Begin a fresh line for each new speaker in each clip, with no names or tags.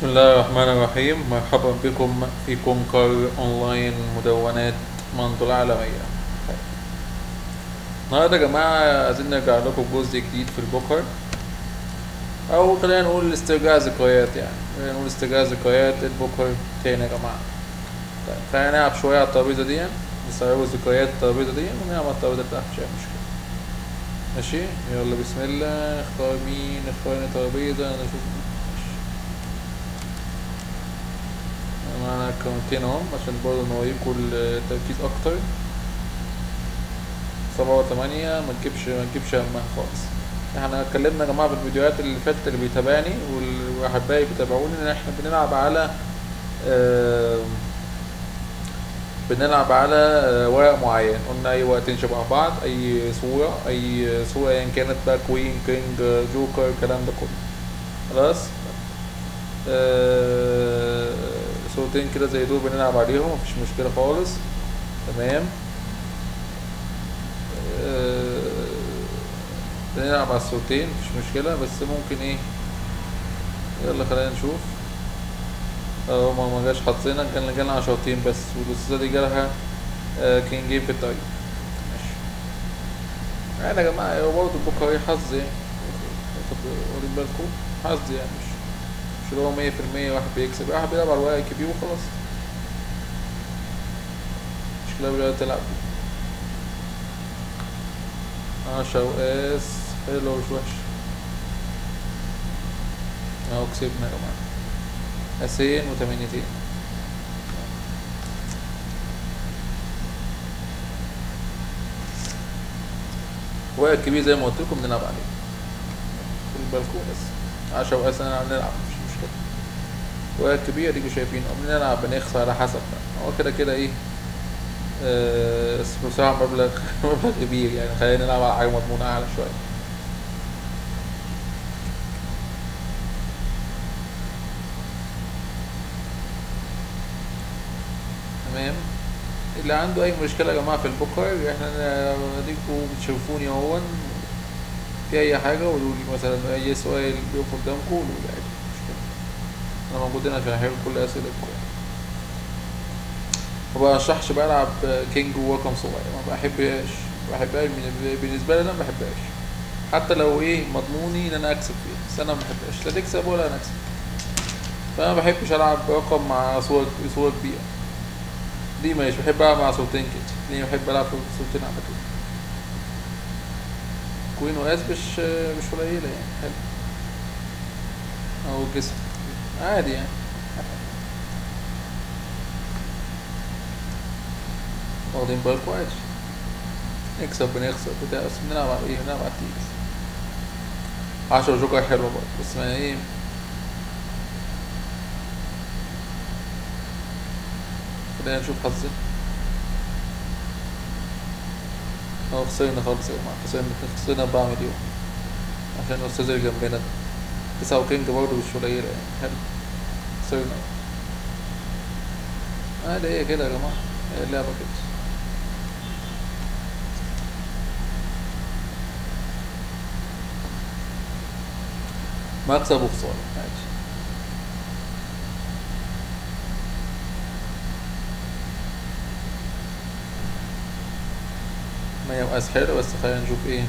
بسم الله الرحمن الرحيم. مرحبا بكم في كونكر اونلاين مدونات ماندو العالمية. النهارده يا جماعة عايزين نرجع لكم بجزء جديد في البوكر، او خلينا نقول استرجاع ذكريات، يعني خلينا نقول استرجاع ذكريات البوكر تاني يا جماعة. طيب خلينا نلعب شوية على الترابيزة دي، نسترجع ذكريات الترابيزة دي ونلعب على الترابيزة بتاعت مش مشكلة. ماشي، يلا بسم الله. نختار مين؟ نختار ترابيزة نشوف. معانا اكونتين اهم عشان برضه نوريكم التركيز اكتر. 7 و8 ما تجيبش همها خالص. احنا اتكلمنا يا جماعة في الفيديوهات اللي فاتت، اللي بيتابعني والأحبائي بيتابعوني، ان احنا بنلعب على ورق معين. قلنا اي وقتين شبه بعض، اي صورة، اي صورة ايا كانت بقى، queen، king، joker، الكلام ده كله. خلاص، صورتين كده زي دول بنلعب عليهم، مفيش مشكلة خالص. تمام، بنلعب على الصورتين مفيش مشكلة، بس ممكن ايه، يلا خلينا نشوف. ما جاش حظنا، كان جالنا عشرتين بس، والأستاذة دي جالها كينجين في الطريق. ماشي يعني يا جماعة، هو برضه البوكر ايه، حظ يعني، واخدين بالكم، حظ يعني، مش اللي هو 100% واحد بيكسب، واحد بيلعب على الورق الكبير وخلاص. مش كده بيقعد تلعب 10 وقاس، حلو مش وحش. اهو كسبنا يا جماعة، قاسين وتمانيتين. ورق كبير زي ما قلت لكم بنلعب عليه، خدوا بالكم. بس 10 وقاس نلعب مفيش مشكلة. ورق كبير اديكوا شايفين اهو، بنلعب بنخسر على حسب بقى، هو كده كده ايه، بس بصراحة مبلغ كبير يعني، خلينا نلعب على حاجة مضمونة أعلى شوية. تمام، اللي عنده أي مشكلة يا جماعة في البوكر، احنا اديكوا بتشوفوني اهون في أي حاجة، قولوا لي مثلا أي سؤال بيقف قدامكم قولوا لي عادي، مش مشكلة، أنا موجود هنا عشان أحل كل أسئلتكم يعني. ما برشحش بقى ألعب king ورقم صغير، ما بحبهاش، ما بحبهاش بالنسبة لي، أنا ما بحبهاش، حتى لو إيه مضموني إن أنا أكسب فيها، بس أنا ما بحبهاش، لا تكسب ولا أنا أكسب. فأنا ما بحبش ألعب رقم مع صورة كبيرة. ليه ماشي؟ بحب ألعب مع صورتين كده، ليه بحب ألعب صورتين على طول؟ queen وأس مش قليلة يعني، حلو. أهو كسب عادي يعني، واخدين بالكم عادي، نكسب بنخسر بتاع، بس بنلعب على ايه؟ بنلعب على التقيل. 10 جوكر حلوة برضه، بس ما ايه، خلينا نشوف حظنا. اهو خسرنا خالص يا جماعة، خسرنا 4 مليون عشان الأستاذ اللي جنبنا ده. 9 وكينج برضه مش قليلة يعني، حلو، خسرنا. ده ايه كده يا جماعة، هي اللعبة كده. مكسب وخسارة عادي. ما يبقاش حلو، بس خلينا نشوف ايه،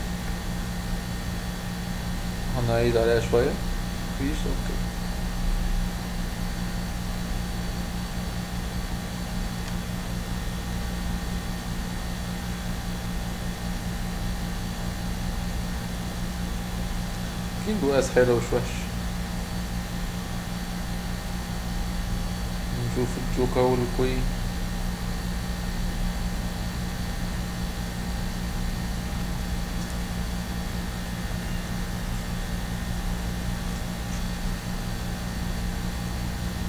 هنعيد عليها شوية. مفيش، okay. king وأس حلو مش وحش. نشوف الجوكر وال queen.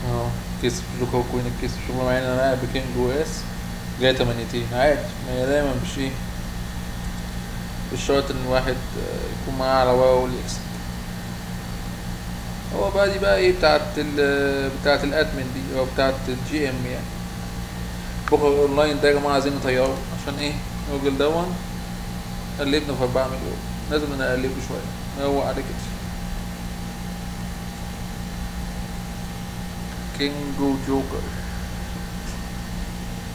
اهو كسب جوكر و queen، كسب. شوفوا معايا انا قاعد ب king وأس جاي تمانيتين عادي، ما هي دايما مش ايه، مش شرط ان الواحد يكون معاه على ورقه واللي يكسب. هو بقى دي بقى ايه بتاعت ال admin دي، او بتاعت ال GM يعني. بوكر اونلاين ده يا جماعه عايزين نطيره عشان ايه، الراجل دون قلبنا في 4 مليون، لازم نقلبه شويه، نروق عليه كده. king وجوكر.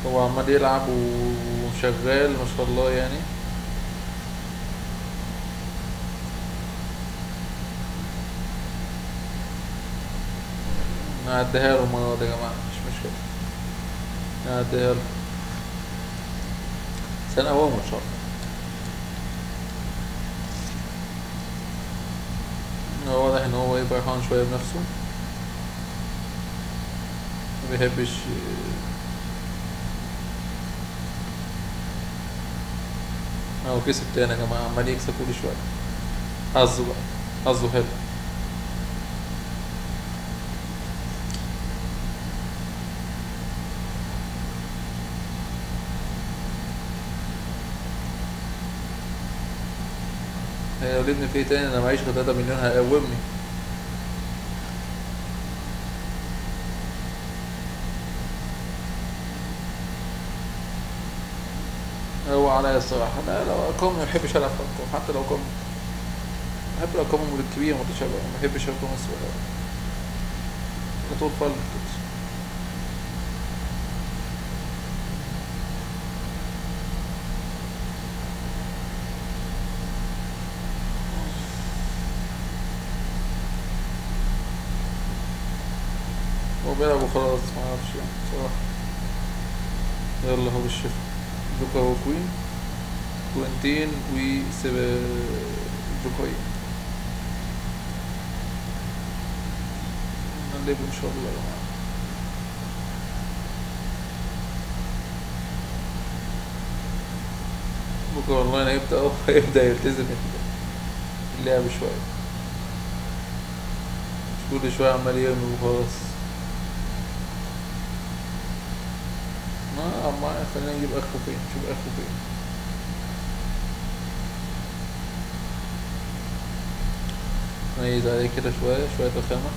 هو عمال يلعب وشغال ما شاء الله يعني. نعديها له المرة دي يا جماعة، مش مشكلة، نعديها له سنة أول إن شاء الله. هو واضح إن هو إيه، فرحان شوية بنفسه، ما بيحبش. هو كسب تاني يا جماعة، عمال يكسب كل شوية. حظه بقى، حظه حلو. هيقلبني في ايه تاني؟ انا معيش غير 3 مليون، هيقومني. هو عليا الصراحة. لا لو ارقام ما بحبش العب في ارقام، حتى لو ارقام بحب الارقام الكبيرة متشابهة، ما بحبش الارقام الصغيرة. على طول فل كده. هو بيلعب وخلاص، ما اعرفش يعني بصراحة. يلا هو بالشفا. جوكر و queen، كوينتين و جوكرين. نقلبه ان شاء الله يا جماعة. بكرة والله هيبدأ اهو، هيبدأ يلتزم اللعب شوية، مش كل شوية عمال يرمي وخلاص. ما خلينا نجيب اخره فين، نشوف اخره فين. ميز عليه كده شوية، شوية رخامة.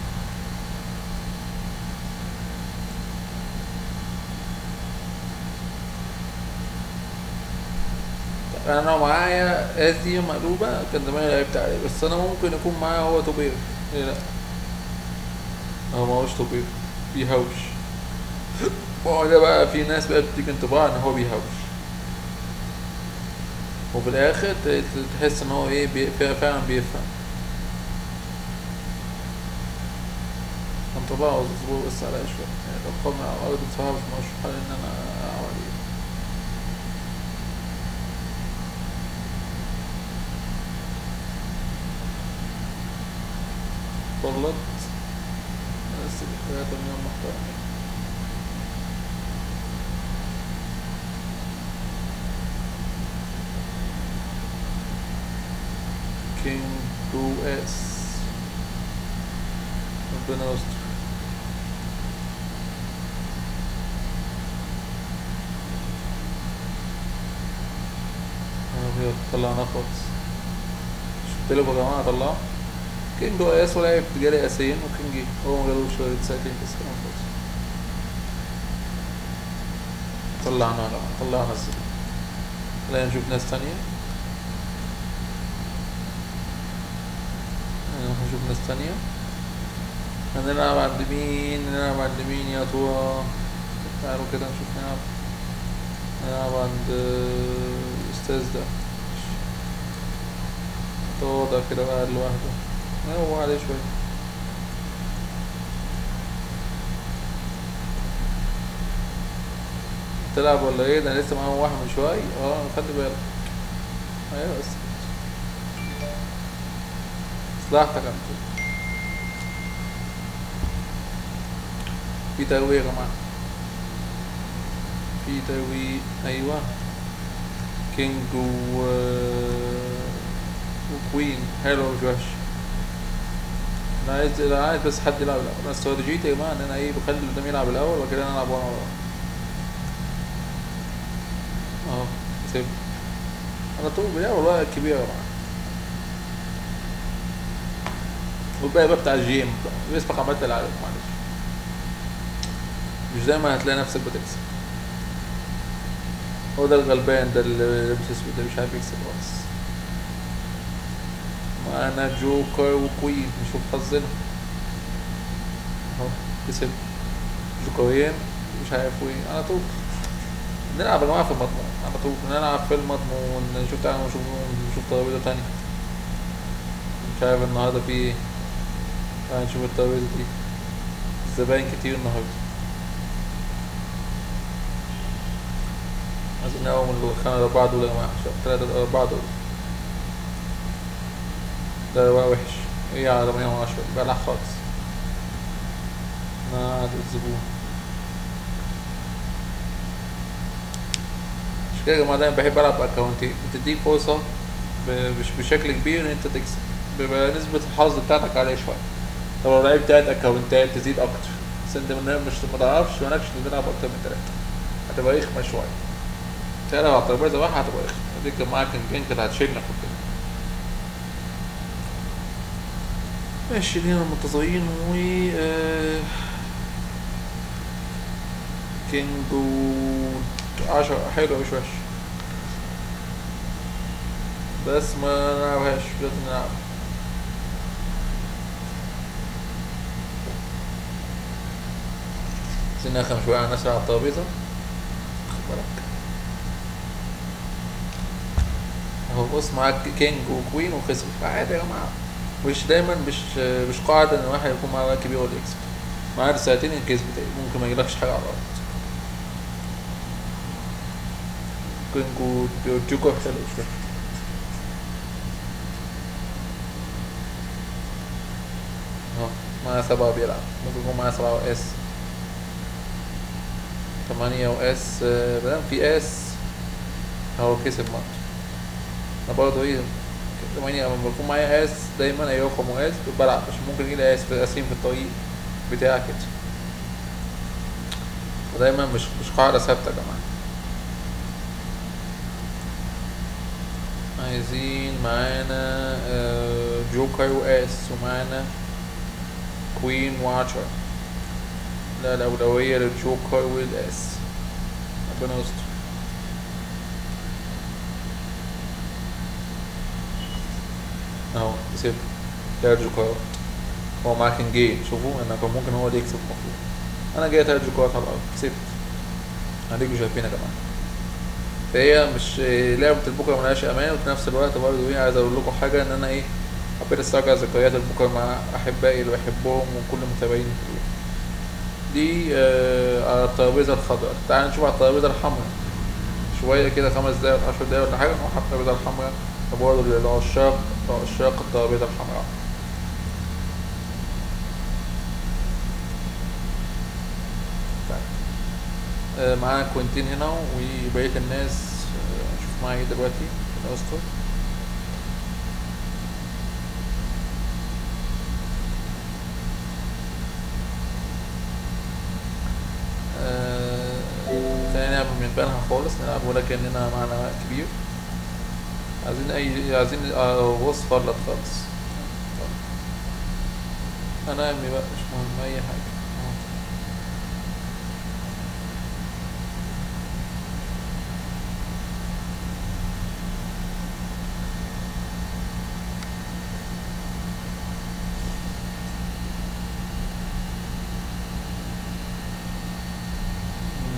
طب انا لو معايا ازي مقلوبة كان زماني لعبت عليه، بس انا ممكن يكون معايا هو top pair. ليه لا؟ هو معهوش top pair، بيهوش. هو ده بقى في ناس بقى بتديك انطباع ان هو بيهوش، وفي الاخر تحس ان هو ايه، فعلا بيفهم. انطباعه اصبر بس عليا شويه، يعني الارقام على الارض بصراحه مش مرشحه لي ان انا اعمل ايه. غلط بس 3 مليون محترمين. king two اس، ربنا يستر. ابيض طلعنا خالص. شفت لكم يا جماعه طلعه king اس ولعب جالي اسين و king، هو ما جالوش غير ساعتين بس كمان خالص. طلعنا يا جماعه، طلعنا الزبون. خلينا نشوف ناس تانية، نشوف ناس تانية. هنلعب عند مين؟ نلعب عند مين يا ترى؟ تعالوا كده نشوف. نلعب عند الأستاذ ده، متواضع كده بقى لوحده، هو عليه شوية. تلعب ولا ايه؟ ده انا لسه معاهم واحد من شوية. خلي بالك. ايوه بس مصلحتك على طول. في ترويق يا جماعة، في ترويق. ايوه king و queen، حلو مش وحش. انا عايز، انا عايز بس حد يلعب الاول. انا استراتيجيتي يا جماعة ان انا ايه، بخلي اللي قدامي يلعب الاول وبعد كده انا العب وانا وراه. اهو سيب على طول بيلعب والله كبير يا جماعة. والباقي بقى بتاع الجيم بقى بيسبق عملت اللي عليك، معلش مش دايما هتلاقي نفسك بتكسب. هو ده الغلبان ده اللي لابس اسود ده مش عارف يكسب خالص. معانا جوكر و queen، نشوف حظنا. اهو كسب. جوكرين مش عارف ايه، على طول نلعب يا جماعة في المضمون، على طول نلعب في المضمون. نشوف، تعالى نشوف ترابيزة تانية، مش عارف النهاردة في ايه. تعالى نشوف الترابيزة دي، الزباين كتير النهاردة. عايزين نقوم الخمسة الأربعة دول يا جماعة، عشان تلاتة الأربعة دول. ده بقى وحش. ايه على 8 و10 بلع خالص. نعم الزبون. مش كده يا جماعة، دايما بحب ألعب بأكونتين، بتديك فرصة بشكل كبير إن أنت تكسب، بيبقى نسبة الحظ بتاعتك عالية شوية. طب لو لعبت 3 أكونتات تزيد أكتر، بس أنت مش ما تعرفش مالكش تلعب أكتر من 3، هتبقى رخمة شوية. تلعب على الترابيزة واحدة هتبقى رخمة، دي كان معاك كينجين كانت هتشيلنا كلنا. ماشي، لينا منتظرين و king و 10، حلو مش وحش، بس ما نلعبهاش، لازم نلعب. عايزين نرخم شوية على الناس اللي على الترابيزة، خد بالك. اهو بص معاك king و queen وخسر، عادي يا جماعة، مش دايما مش قاعدة إن واحد يكون معاه كبير ولا يكسب. معاه ساعتين الكسب تاني، ممكن ما يجيلكش حاجة على الأرض. king وجوكر حلو مش وحش. اهو معاه 7 بيلعب، ممكن يكون معاه 7 وأس، 8 وأس، مادام في أس هو كسب ماتش. أنا برضه إيه 8 لما بيكون معايا أس دايما أي رقم وأس بلعب، عشان ممكن يجيلي أس في أسين في الطريق بتاع كده. فدايما مش قاعدة ثابتة يا جماعة. عايزين معانا جوكر وأس، ومعانا queen وعشرة. لا، الأولوية للجوكر والأس، ربنا يستر. اهو كسب تلات جوكرات، هو معاه كينجين. شوفوا انا كان ممكن هو اللي يكسب المفروض، انا جاي 3 جوكرات على الارض كسبت. اديكوا شايفين يا جماعه. فهي مش لعبه البوكر ملهاش امان، وفي نفس الوقت برضه ايه، عايز اقول لكم حاجه، ان انا ايه حبيت استرجع ذكريات البوكر مع احبائي اللي بحبهم وكل متابعيني دي. على الترابيزه الخضراء. تعال نشوف على الترابيزه الحمراء شويه كده، 5 دقايق 10 دقايق ولا حاجه، نروح على الترابيزه الحمراء. برضه لعشاق الترابيزه الحمراء. طيب. معانا كوينتين هنا وبقية الناس، نشوف معايا ايه دلوقتي. ربنا يستر. خلينا نلعب من بالها خالص، نلعب ولا كأننا معانا وقت كبير. عايزين أي، عايزين، بص فرلت خالص. أنا أمي بقى مش مهم أي حاجة.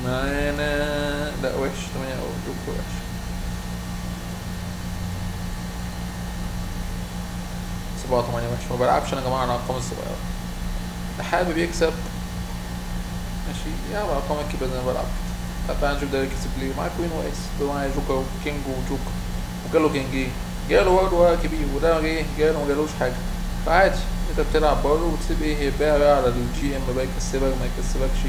معانا لا وحش 8 أو جوكر وحش. 7 8 وحش. ما بلعبش أنا يا جماعة على الأرقام الصغيرة. اللي حابب يكسب ماشي يلعب على الأرقام الكبيرة زي ما بلعب كده. طب تعالى نشوف ده كسب ليه. معاه queen وأس، ده معاه جوكر و king وجوكر، وجاله كينجين، جاله برضه ورق كبير، وده ايه جاله ما جالوش حاجة. فعادي انت بتلعب برضه وتسيب ايه يبقى بقى على ال GM بقى، يكسبك ما يكسبكش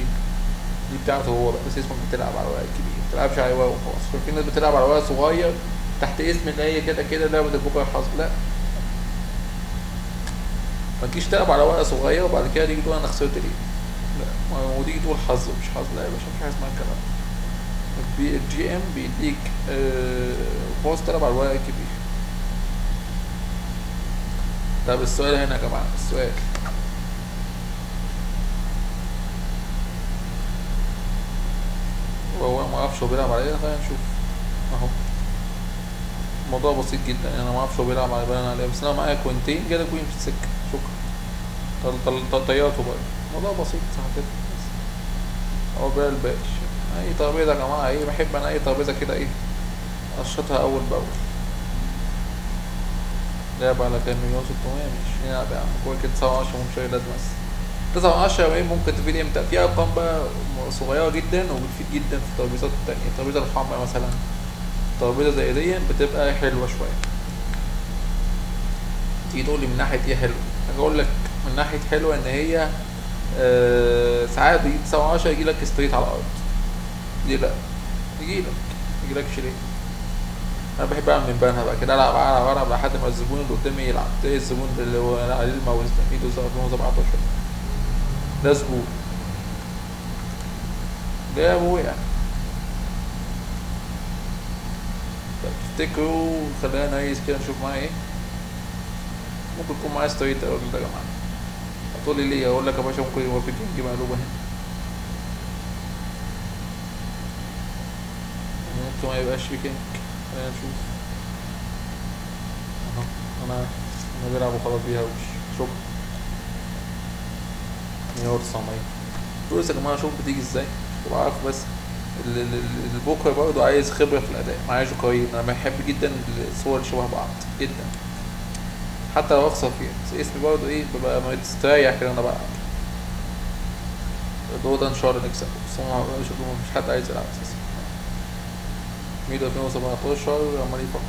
دي بتاعته هو بقى، بس اسمك بتلعب على ورق كبير، ما بتلعبش على ورق وخلاص. ففي ناس بتلعب على ورق صغير تحت اسم ان هي كده كده لعبة البوكر حظ. لا، ما تجيش تلعب على ورق صغير وبعد كده تيجي تقول انا خسرت ليه، لا، وتيجي تقول حظ ومش حظ. لا يا باشا، مفيش حاجه اسمها الكلام ده. ال GM بيديك فرصه تلعب على الورق الكبير. طب السؤال هنا يا جماعه، السؤال هو ما اعرفش هو بيلعب على ايه، خلينا نشوف اهو. الموضوع بسيط جدا، انا ما اعرفش هو بيلعب على بناء على ايه، بس انا معايا كوينتين جالي queen في السكه، شكرا. طيرته بقى. الموضوع بسيط صح كده. بس. عقبال باقي اي ترابيزة يا جماعة. ايه بحب انا اي ترابيزة كده ايه اشطها اول باول. لعب على كام؟ 1,600,000. ماشي نلعب يا عم كويس كده. 9 و10 مش لازمة. بس 9 و10 ايه ممكن تفيد امتى؟ في ارقام بقى صغيرة جدا وبتفيد جدا في الترابيزات التانية. الترابيزة الحمراء مثلا، ترابيزة زي دي بتبقى حلوة شوية. تيجي تقول لي من ناحية ايه حلوة؟ اجي اقول لك من ناحية حلوة ان هي ساعات بيجي 9 و10 يجي لك straight على الارض. ليه لا؟ يجي لك، ما يجيلكش ليه؟ انا بحب اعمل من بانها بقى كده، العب العب العب لحد ما الزبون اللي قدامي يلعب. تلاقي الزبون ده اللي هو عليه الماوس ده ايده 2017 ده زبون، ده ابويا. طب تفتكروا خلينا نريز كده نشوف معاه ايه؟ ممكن يكون معاه straight الراجل ده يا جماعة. هتقول لي ليه؟ اقول لك يا باشا ممكن يبقى في king مقلوبة هنا، ممكن ما يبقاش في king. خلينا نشوف. اهو انا بيلعب وخلاص بيهوش. شكرا. 109. فلوس يا جماعة، شوف بتيجي ازاي. تبقى عارف بس البوكر برضه عايز خبرة في الأداء، معايا جوكرين. أنا بحب جدا الصور اللي شبه بعض جدا، حتى لو أخسر فيها، بس اسمي برضه إيه ببقى مستريح كده وأنا بلعب. الدور ده إن شاء الله نكسب، بس هو شكله مفيش حد عايز يلعب أساسا. ميدو 2017 عمال يفكر،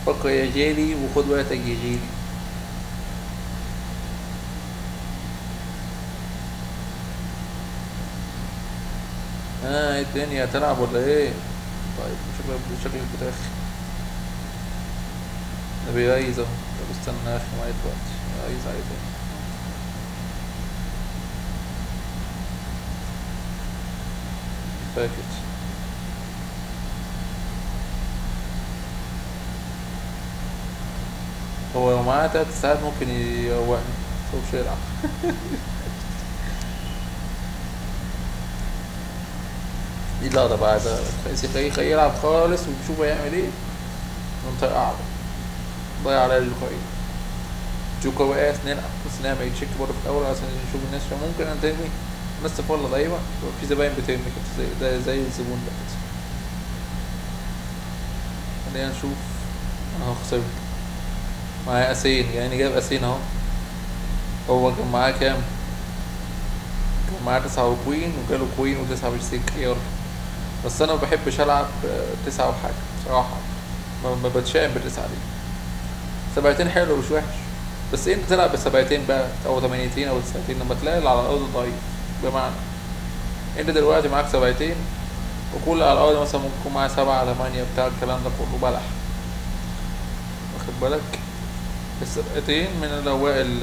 فكر يا جيلي وخد وقتك يا جيلي. إيه الدنيا هتلعب ولا إيه؟ طيب شكلك بتاخي. ده بيريز أهو. طب استنى يا أخي معايا دلوقتي، ريز عليه تاني. كفاية كده. هو لو معاه 3 ساعات ممكن يروقني، بس هو مش هيلعب. دي اللقطة بقى، عايز خليه يلعب خالص ونشوف هيعمل ايه. منطقة أعلى. ضيع عليا الجوكرين. جوكر وقعت، نلعب بس نعمل تشيك برضه في الأول عشان نشوف الناس، عشان ممكن أنا ترمي الناس تفلض. أيوة في زباين بترمي كده زي ده، زي الزبون ده كده. خلينا نشوف. أهو خسرت. معايا أسين، يعني جايب أسين أهو. هو كان معاه كام؟ كان معاه 9 وكوين، وجاله كوين و9 بالسكة. يلا. بس أنا ما بحبش ألعب 9 وحاجة بصراحة، ما بتشائم بالتسعة دي. 7 حلو مش وحش، بس امتى تلعب بسبعتين بقى أو 8 أو 9؟ لما تلاقي اللي على الأرض ضعيف. بمعنى أنت دلوقتي معاك 7 وكل اللي على الأرض مثلا ممكن يكون معاه 7 8 بتاع الكلام ده كله بلح، واخد بالك؟ السبعتين من الأوائل.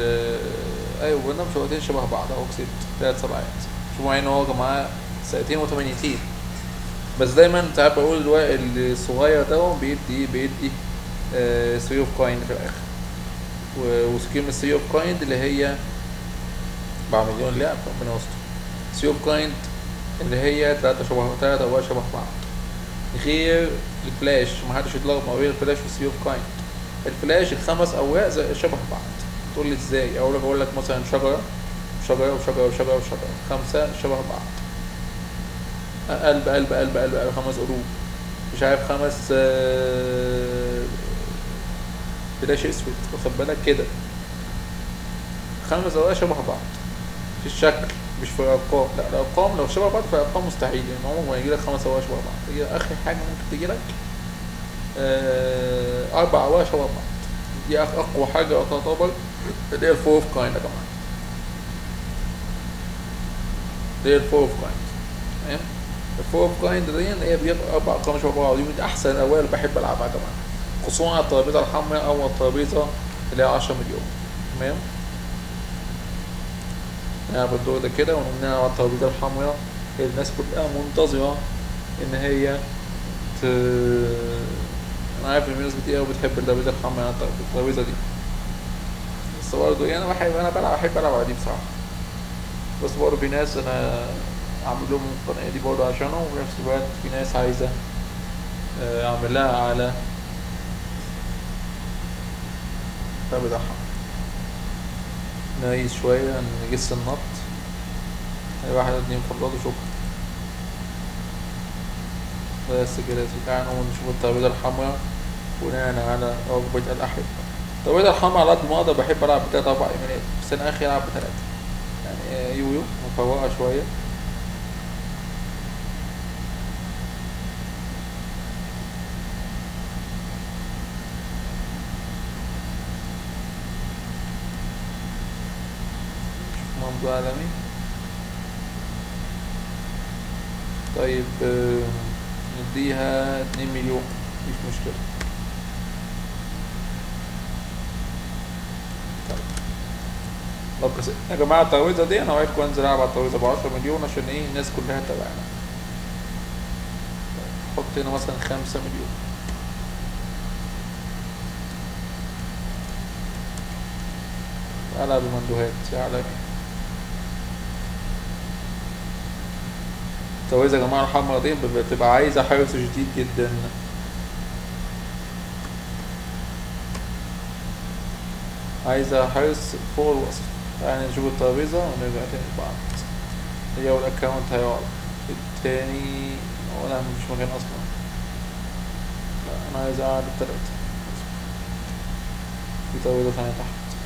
أيوة قلنا مش سبعتين شبه بعض أهو، كسبت 3 سبعات. شوفوا معايا إن هو معاه 9 و8. بس دايما ساعات بقول الوائل الصغير ده بيدي 3 of kind في الآخر. و scheme 3 of kind اللي هي 4 مليون لعب ربنا يستر. 3 of kind اللي هي 3 شبه 3 أوائل شبه بعض، غير ال flush. ما حدش يتلخبط ما بين ال flush وال three of kind. ال flush الخمس أوراق زي شبه بعض. تقول لي ازاي؟ اقول لك مثلا شجرة شجرة وشجرة وشجرة وشجرة، 5 شبه بعض، قلب قلب قلب قلب قلب، 5 قلوب، مش عارف 5، فلاش اسود، واخد بالك كده؟ 5 اوراق شبه بعض في الشكل مش في الارقام. لا الارقام لو شبه بعض في الارقام مستحيل، يعني عمرك ما يجي لك 5 اوراق شبه بعض. هي اخر حاجة ممكن تجي لك، 4 اوراق شبه بعض، دي اقوى حاجة تعتبر اللي هي ال four of kind يا جماعة، اللي هي ال four of kind. تمام؟ ال four of kind دي هي بيبقى 4 ارقام شبه بعض، دي من احسن الاوائل اللي بحب العبها يا جماعة، خصوصا على الترابيزة الحمراء او الترابيزة اللي هي 10 مليون. تمام؟ نلعب الدور ده كده ونقوم نلعب على الترابيزة الحمراء اللي الناس كلها منتظره ان هي انا عارف ان في ناس كتير قوي بتحب الترابيزة الحمراء على الترابيزة دي، بس برضه يعني انا بحب، انا بلعب، بحب العب على دي بصراحة. بس برضه في ناس انا عامل لهم القناة دي برضه عشانهم، وفي نفس الوقت في ناس عايزه، اعمل لها على الترابيزة الحمراء. نريز شوية نجس النط. واحد اتنين فضلات وشكرا. بس كده يا سيدي. تعالى نقوم نشوف الترابيزة الحمراء بناء على رغبة الأحبة. الترابيزة الحمراء على قد ما أقدر بحب ألعب بتلات أربع إيميلات، بس أنا آخري ألعب بتلاتة يعني. يويو مفوقة شوية. شوف منظور عالمي. طيب نديها 2 مليون، مفيش مشكلة. طيب لو يا جماعة الترابيزة دي أنا وعدكم أنزل ألعب على الترابيزة ب10 مليون عشان إيه الناس كلها تبعنا. طيب حط هنا مثلا 5 مليون. ألعب بمندوهات يا عالمي. الترابيزة يا جماعة الحمرا دي بتبقى عايزة حرص شديد جدا. عايزة حرص فوق الوصف. يعني نشوف الترابيزة ونرجع تاني لبعض. هي والأكونت هيقعد التاني ولا مفيش مكان أصلا. لا أنا عايز أقعد التلاتة. في ترابيزة تانية تحت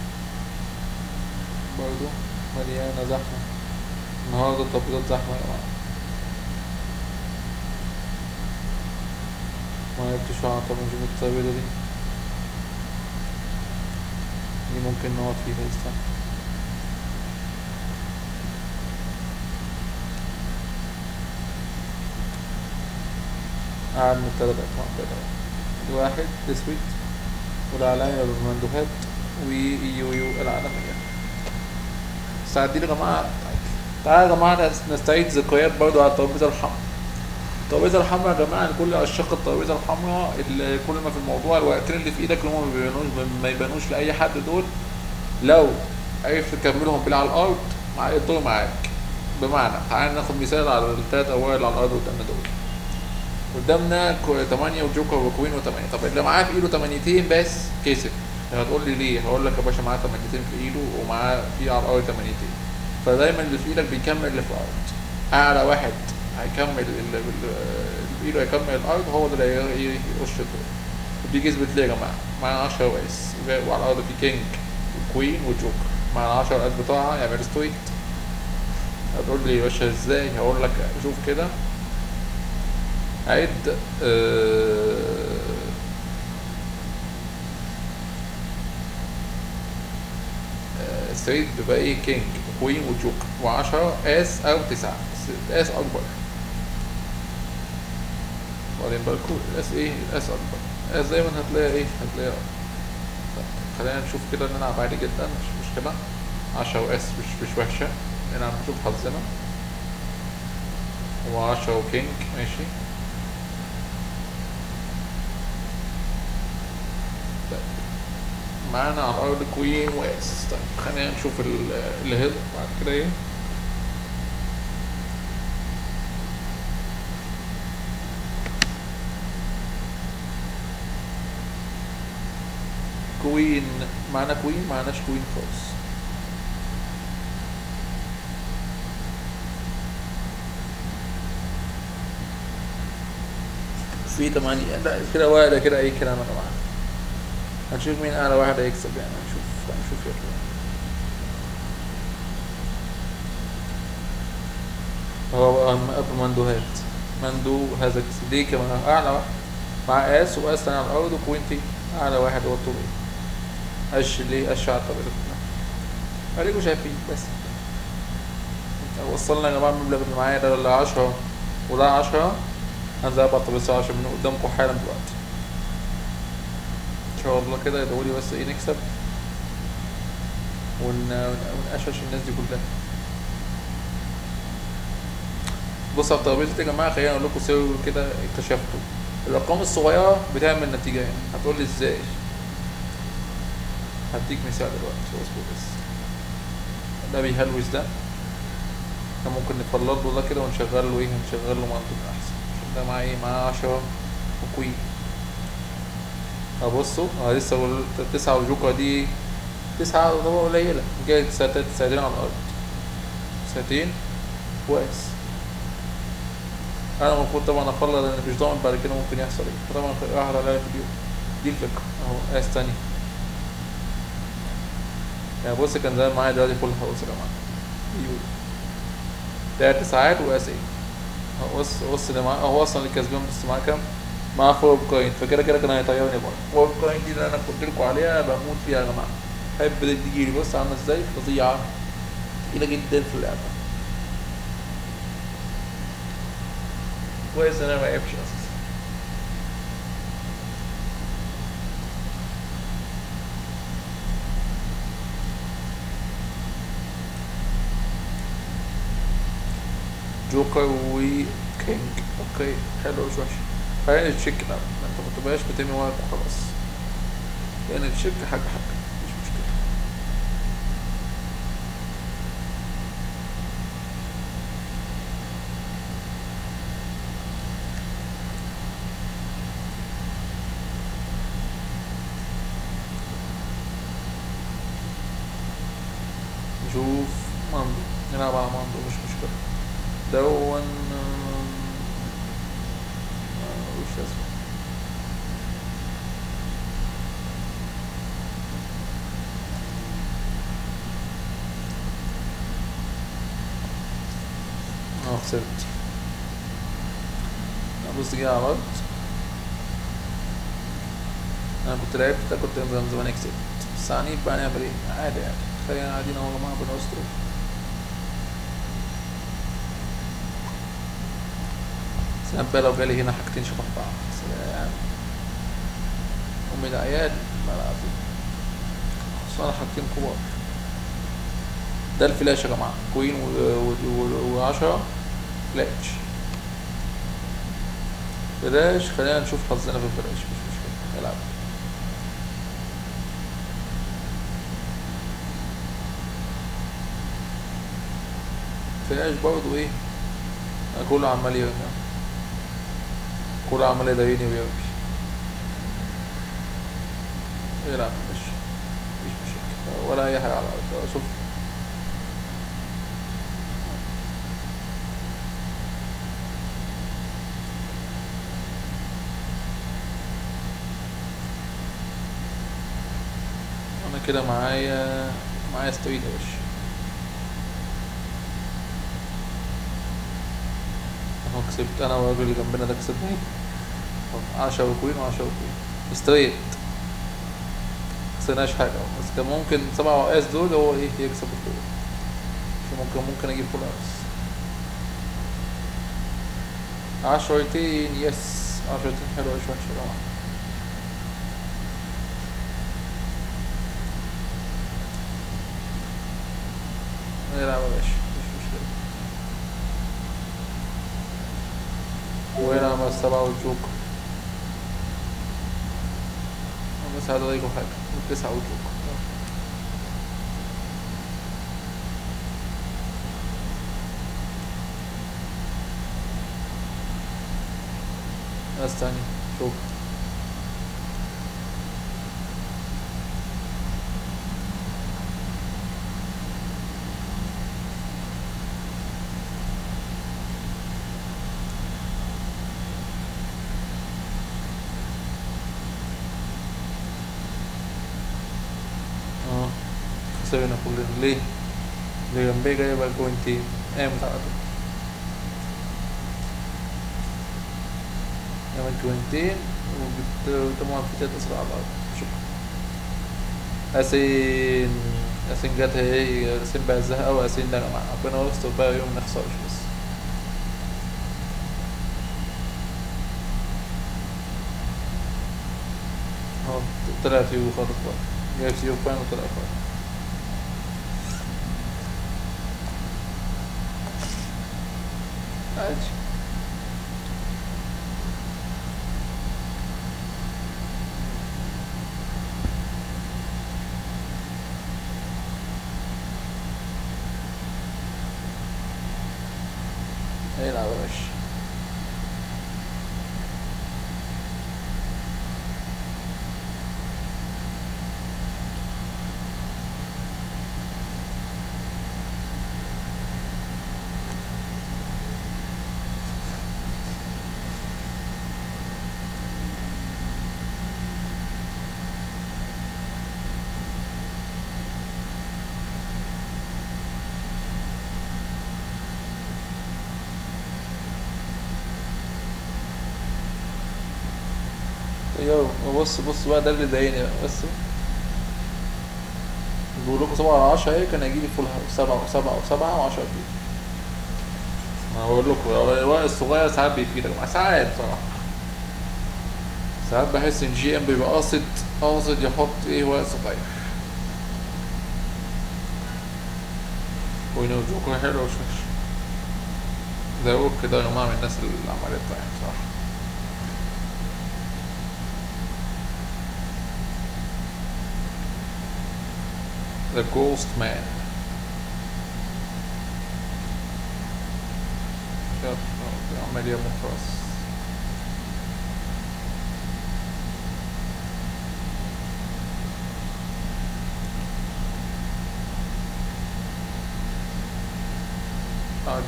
برضو مليانة زحمة النهاردة، الترابيزات زحمة يا جماعة. ما عرفتش أقعد. طب نشوف الترابيزة دي، دي ممكن نقعد فيها لسه. قعدنا التلاتة أكوان، واحد أسود والعالمية بالمندوهات ويويو العالمية. مستعدين يا جماعة؟ تعالوا يا جماعة نستعيد ذكريات برضو على الترابيزة الحمراء. الترابيزة الحمراء يا جماعة، لكل عشاق الترابيزة الحمراء، اللي كل ما في الموضوع الورقتين اللي في ايدك اللي هم ما يبانوش لأي حد دول، لو عرفت تكملهم باللي على الأرض مع الدور معاك. بمعنى تعالى ناخد مثال على التلات أوائل اللي على الأرض قدامنا دول. قدامنا 8 وجوكر و queen و8. طب اللي معاه في ايده 8 بس كسب. هتقول لي ليه؟ هقول لك يا باشا معاه 8 في ايده ومعاه في على الارض 8، فدايما اللي في ايدك بيكمل اللي في الارض. اعلى واحد هيكمل اللي في ايده هيكمل الارض، هو ده اللي هيقش الدور. ودي كسبت ليه يا جماعة؟ معانا 10 واس وعلى الارض في king و queen وجوكر، معانا 10 واس بتوعها يعمل straight. هتقول لي يا باشا ازاي؟ هقول لك شوف كده، عد straight بيبقى ايه؟ king queen وجوكر و10 اس او 9، اس اكبر. وبعدين بالكو الاس ايه؟ الاس اكبر. الاس دايما هتلاقي ايه؟ هتلاقي اكبر. طيب خلينا نشوف كده، نلعب عادي جدا مش مشكلة. 10 واس مش وحشة، نلعب نشوف حظنا. و10 و king ماشي. طيب معانا على الارض queen واس. طيب خلينا نشوف اللي هيظهر بعد كده ايه. queen معانا، queen معناش queen خالص. في 8 لا كده واحدة كده اي كلام يا جماعة. هنشوف مين اعلى واحد هيكسب يعني، هنشوف يلا. هو بقى قبل مندوهات، مندو هذا دي كمان اعلى واحد مع اس واس تاني على الارض و queen تي، اعلى واحد هو الطبيعي. قش ليه؟ قش على الطريقة كلها. اديكوا شايفين بس. وصلنا يا جماعة المبلغ اللي معايا ده ل 10 وده 10، هنزل اربع ترابيزات 10 من قدامكم حالا دلوقتي ان شاء الله كده. يدعوا لي بس ايه نكسب ونقشش الناس دي كلها. بصوا على الترابيزة دي يا جماعة، خليني اقول لكم سر كده اكتشفته. الارقام الصغيرة بتعمل نتيجة هنا. هتقول لي ازاي؟ هديك مثال دلوقتي، اصبر بس. ده بيهلوس، ده ممكن نفلط له ده كده ونشغل له ايه؟ نشغل له منطق احسن. عشان ده معاه ايه؟ معاه 10 و queen. ابصوا انا لسه بقول 9 وجوكر دي 9 طبعا قليله، جاي تسعتين على الارض، تسعتين كويس. انا المفروض طبعا افلر لان مش ضامن بعد كده ممكن يحصل ايه، فطبعا راح عليا في اليوم. دي الفكرة اهو. اس تاني يعني بص كان زمان معايا دلوقتي full house يا جماعة. ايوه 3 ساعات واس ايه. اهو بص، بص اللي معاه هو اصلا اللي كسبان، بس معاه كام؟ معاه 4 of kind، فكده كده كان هيطيرني برضه. 4 of kind دي اللي انا قلت لكم عليها بموت فيها يا جماعة. بحب دي تجيلي، بص عامله ازاي، فظيعة تقيلة جدا في اللعبة. كويس ان انا ما لعبتش اساسا. جوكر و king، okay حلو مش وحش. خلينا ن check الاول، ما انت ما تبقاش بترمي ورق وخلاص. خلينا ن check حاجة حاجة مش مشكلة. نشوف ماندو، نلعب على ماندو مش مشكلة. دون ملوش لازمة. خسرت. بص كده على الأرض. أنا كنت لعبت ده، كنت زمان كسبت، بس عنيف بقى نعمل إيه؟ عادي يعني، خلينا قاعدين أهو يا جماعة بنستر. سلام بقى لو جالي هنا حاجتين شبه بعض. سلام أمي العيال والله العظيم، خصوصا حاجتين كبار. ده الفلاش يا جماعة، queen و10 flush. flush، خلينا نشوف حظنا في الفلاش، مش مشكلة نلعب. فلاش برضه ايه، كله عمال يرجع، كله عمال يضايقني ويرمي. العب يا باشا مفيش مشاكل ولا اي حاجة على الارض. شوف انا كده معايا straight يا باشا اهو. كسبت انا والراجل اللي جنبنا ده، كسبنا ايه؟ 10 و queen و10 و queen straight، مخسرناش حاجة، بس كان ممكن 7 وقاس دول هو ايه يكسب الدور. ممكن اجيب full house. 10، yes 10 حلوة مش وحشة يا جماعة. نلعب يا باشا مش مشكلة. ويلعب على 7 والجوكر، بس عايز اضيفه حاجة، 9 والجوكر. استني شوف خسرنا كلنا. ليه؟ اللي جنبي جايبة جوينتين، قامت على طول. قامت جوينتين وطبعا في تلات أسرع على الأرض. شكرا. أسين، أسين جت هي، أسين بعزها أوي. أسين ده يا جماعة ربنا يستر بقى يوم ما نخسرش بس. أهو طلع تيو خالص بقى، جايب تيو فاين وطلع فاين. عادي. العب يا باشا. يلا بص بص بقى، ده اللي ضايقني بقى. بس بيقول لكم 7 على 10 اهي، كان هيجي لي full house 7 و7 و7 و10 فيه. ما بقول لكم الورق الصغير ساعات بيفيد يا جماعة، ساعات بصراحة. ساعات بحس ان GM بيبقى قاصد يحط ايه ورق صغير. queen وجوكر حلو مش وحش. ده روك ده يا جماعة من الناس اللي عملتها بصراحة. The Ghost Man. عمال يرمي خلاص.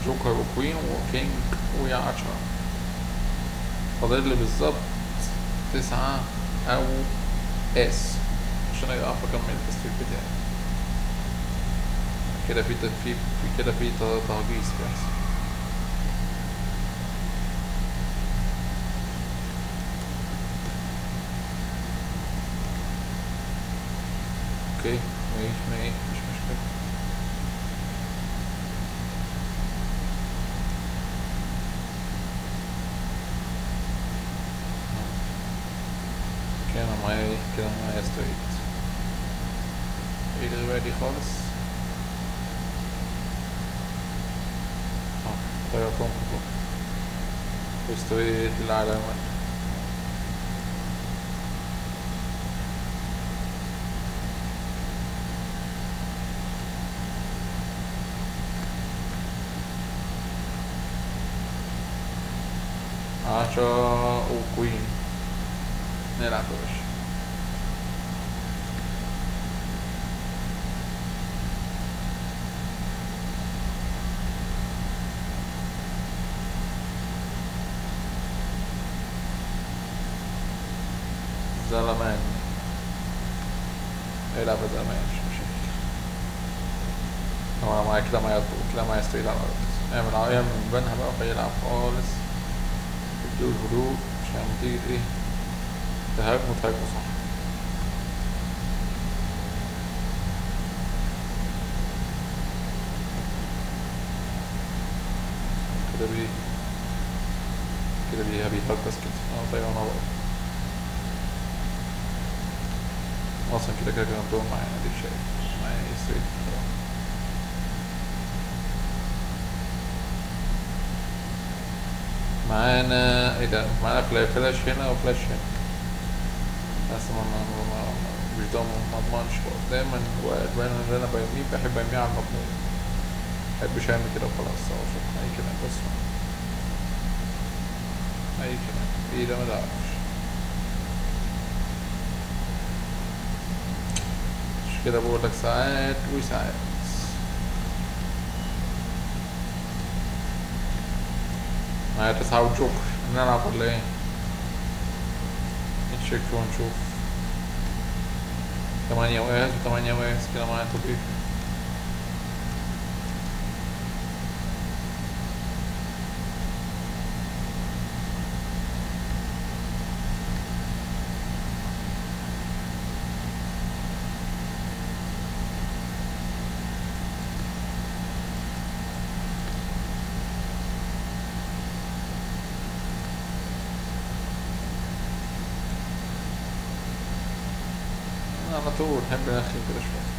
جوكر و queen و king ويا 10. فاضل لي بالظبط 9 أو ace عشان أعرف أكمل التسويق بتاعي. كده في كده في تهجيس بيحصل. okay ماشي ماشي مش مشكلة. كده انا معايا ايه؟ كده انا معايا straight. ايه الغباء دي خالص؟ طيرتهم كلهم. straight للعلامة. 10 و queen. نلعب يا باشا. زلمان العب يا زلمان، مش مشاكل. هو انا معايا كده، معايا كده، معايا straight على الارض. اعمل بنها بقى وخليه يلعب خالص. اديله الهدوء عشان لما تيجي ايه تهاجمه تهاجمه صح. كده بي كده بيهجس كده. طيب انا بقى اصلا كده كده كان دور معايا، اديك شايف معايا ايه straight. معانا ايه ده؟ معانا flush هنا و flush هنا. بس ما مش ضامن، ما اضمنش برضه. دايما اللي انا برميه بحب ارميه على المضمون، مبحبش اعمل كده وخلاص. اهو شكرا، اي كلام، بس اي كلام. ايه ده؟ ما تعرفش. مش كده بقول لك ساعات وساعات. معايا 9 وجوكر. نلعب ولا ايه؟ نتشيك ونشوف. 8 و ace و8 و ace كده معايا top. على طول نحب نخلي كده شوية.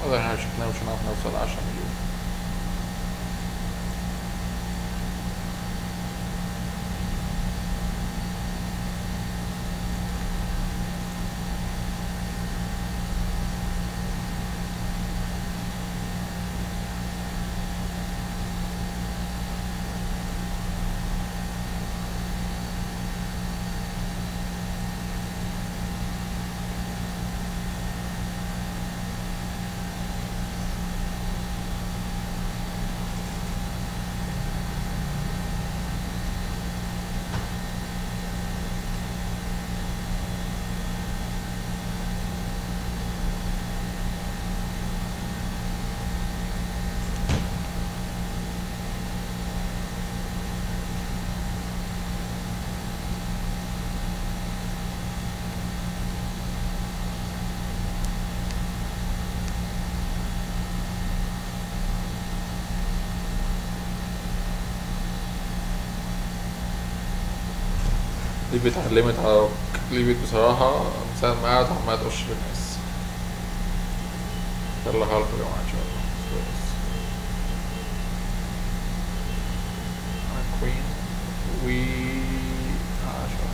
والله احنا شكلنا مش هنعرف نوصل 10 مليون. ليبي اتعلمت على روك. ليبي بصراحة من ساعة ما قعدت عمالة تقش في الناس. يلا هالك يا جماعة إن شاء الله. بس queen و 10.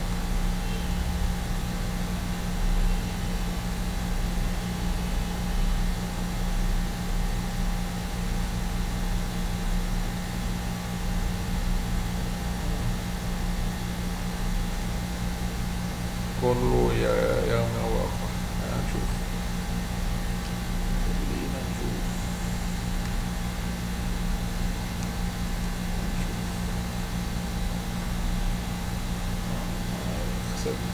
كله يرمي أو آخر. هنشوف، خلينا نشوف. خسرنا.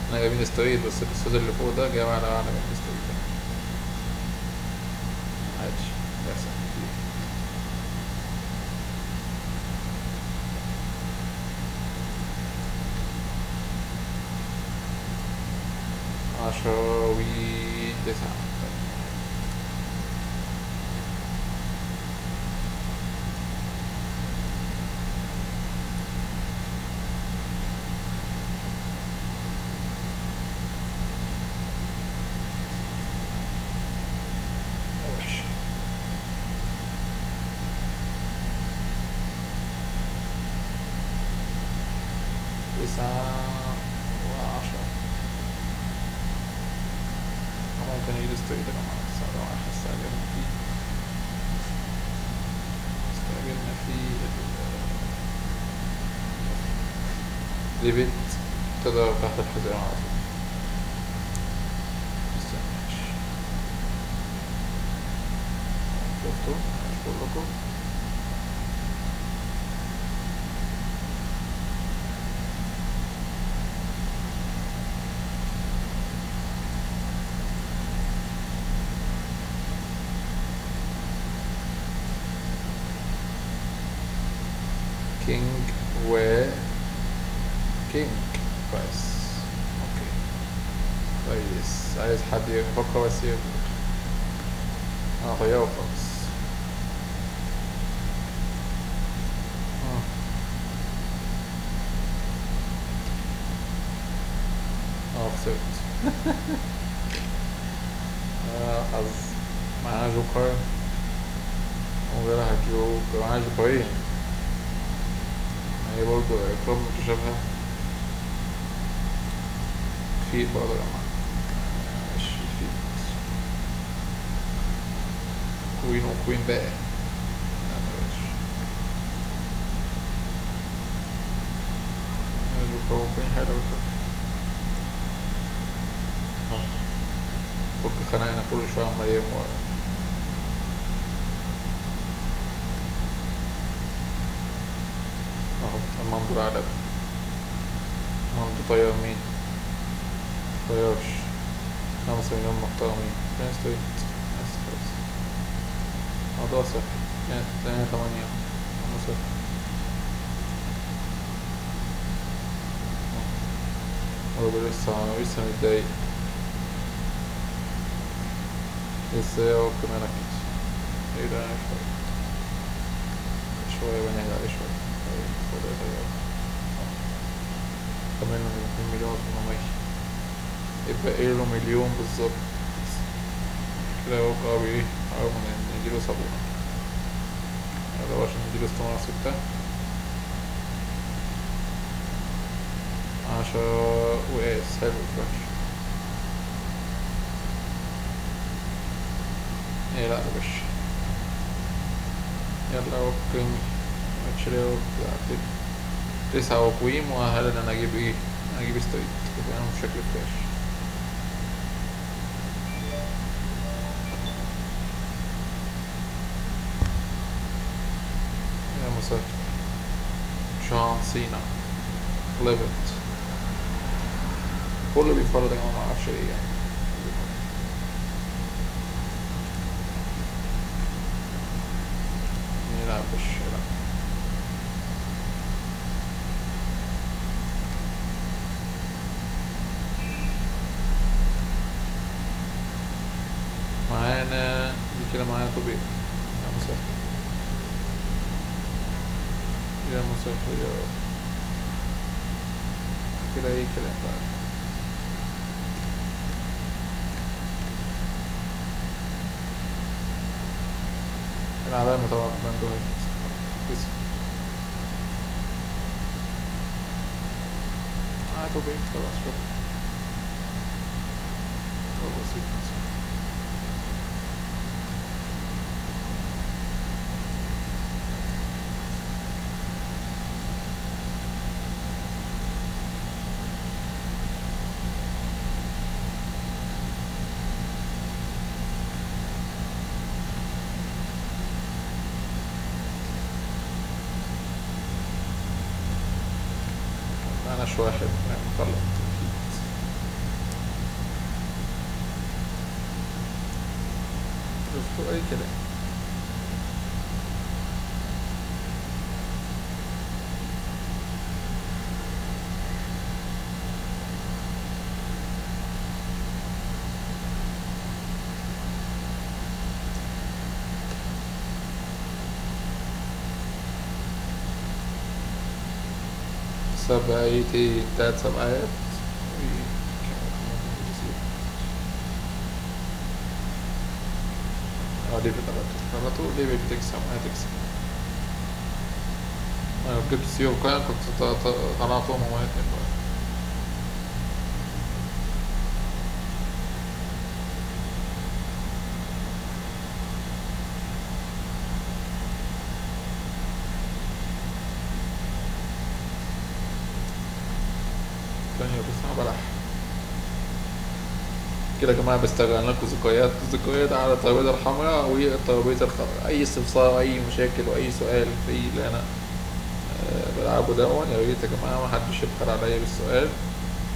احنا جايبين straight، بس الاستاذ اللي فوق ده جايب على أعلى من ال straight ده. عادي بيحصل كتير. 10 و9. وحش. 9 و10. ممكن يجي straight يا جماعة، بس لو احنا استعجلنا فيه، استعجلنا فيه. ليفيت تضرب تحت الحزام على طول. مستناش. شفتوا؟ مش بقول لكم. king و king كويس. okay كويس. عايز حد يفكر بس يقول انا غيره خالص. خسرت. حظ. معانا جوكر وغيرها جوكر. معانا جوكرين، هي برضه أرقام متشابهة في برضه يا جماعة. ماشي، في queen و queen بقى. لا ماشي، جوكر و queen حلو. فك خناقنا كل شوية عمال يرمي ورا. اهو المنظور على منظور. طيار مين؟ طيارش. 5 مليون محترمين. فين straight؟ بس خلاص الموضوع سهل. 2 8 5. هو لسه متضايق لسه. يا كمان كده ايه ده؟ شوية شوية بنهدى عليه شوية. طيب خد يا كمان 2 مليون 800، يبقى ايه له مليون بالظبط كده. هو قوي ايه؟ أول ما نديله صابونة. يلا عشان نديله اسطوانة 6 10 وقاس. حلو مش وحش. ايه لا وش. يلا okay اتشيل 9 و queen. وهل انا اجيب ايه؟ انا اجيب straight. يبقى انا بشكل فلاش. يا مسهل. جون سينا ليفت. كله بيتفرج يا جماعة، معرفش ايه يعني. نلعب بالشارع. معانا دي كده، معانا طبيعي. يا مسهل يا مسهل يا رب. كده ايه كلام بقى. العلامة طبعا باندوهات كسب. توبين خلاص شكرا. بسيط. معناش واحد غلط اكيد. شفتوا اي كلام. سبعتين تلات سبعات. ليفل على طول على طول ليفل بتكسب هتكسب. انا لو جبت سيو كان كنت طلعتهم هما الاتنين بقى. ثانية بس بلح كده يا جماعة. بستغل لكم ذكريات ذكريات على الترابيزة الحمراء والترابيزة الخضراء. أي استفسار أي مشاكل وأي سؤال في اللي أنا بلعبه دون، يا ريت يا جماعة ما حدش يبخل عليا بالسؤال،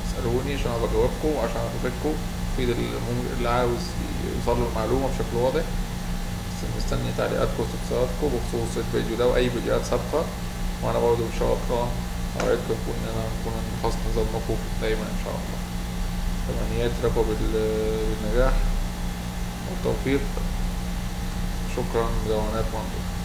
اسألوني عشان أعرف أجاوبكم وعشان أعرف أفيدكم، أفيد اللي عاوز يوصل له المعلومة بشكل واضح. بس مستني تعليقاتكم واستفساراتكم بخصوص الفيديو ده وأي فيديوهات سابقة، وأنا برضه إن شاء الله أوعدكم إن أنا أكون عند حسن ظنكم دايما إن شاء الله. تمنياتي لكم بالنجاح والتوفيق. شكرا لدوانات مندو.